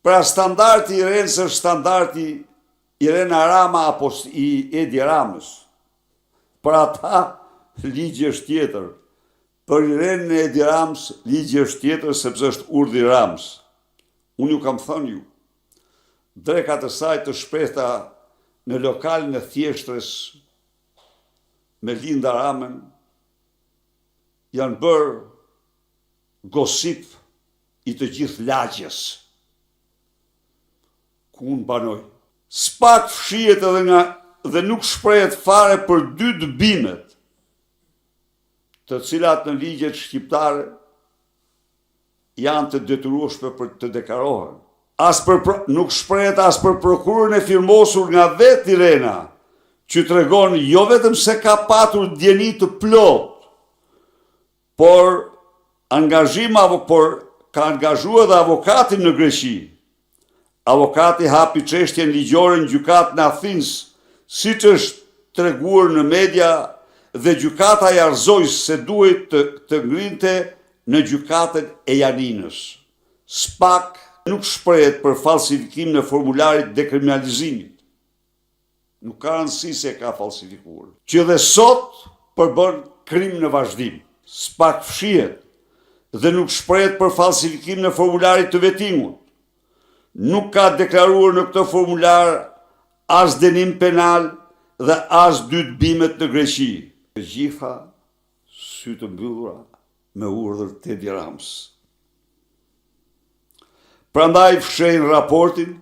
Pra standardi i Irenës është standardi Irena Rama apo i Edi Ramës. Për ata ligji është tjetër. Për Irenën e Edi Ramës ligji është tjetër sepse është urdhri i Ramës. Unë ju kam thënë ju. Drekat e saj të shprehta në lokalin e thjeshtrës me Linda Ramën janë bërë gossip i të gjithë lagjes ku unë banoj. Spak fshihet edhe nga dhe nuk shprehet fare për dy dëbimet, të cilat në ligjet shqiptare janë të detyrueshme për të deklarohen. As për nuk shprehet as për prokurën e firmosur nga vetë Irena, që tregon jo vetëm se ka patur dijeni të plotë, por angazhim apo por ka angazhuar edhe avokatin në Greqi. Avokati hapi çështjen ligjore në gjykatën e Athinës, siç është treguar në media dhe gjykata ia rrëzoi se duhej të, të ngrinte në gjykatën e Janinës. Spak nuk shprehet për falsifikimin e formularit dekriminalizimit. Nuk ka rëndësi se e ka falsifikuar. Që dhe sot përbën krim në vazhdim. Spak fshihet dhe nuk shprehet për falsifikimin e formularit të vetingut. Nuk ka deklaruar në këtë formular as dënim penal dhe as dy dëbimet në Greqi. Të gjitha sy të mbyllura me urdhër të Edi Ramës. Prandaj fshehin raportin.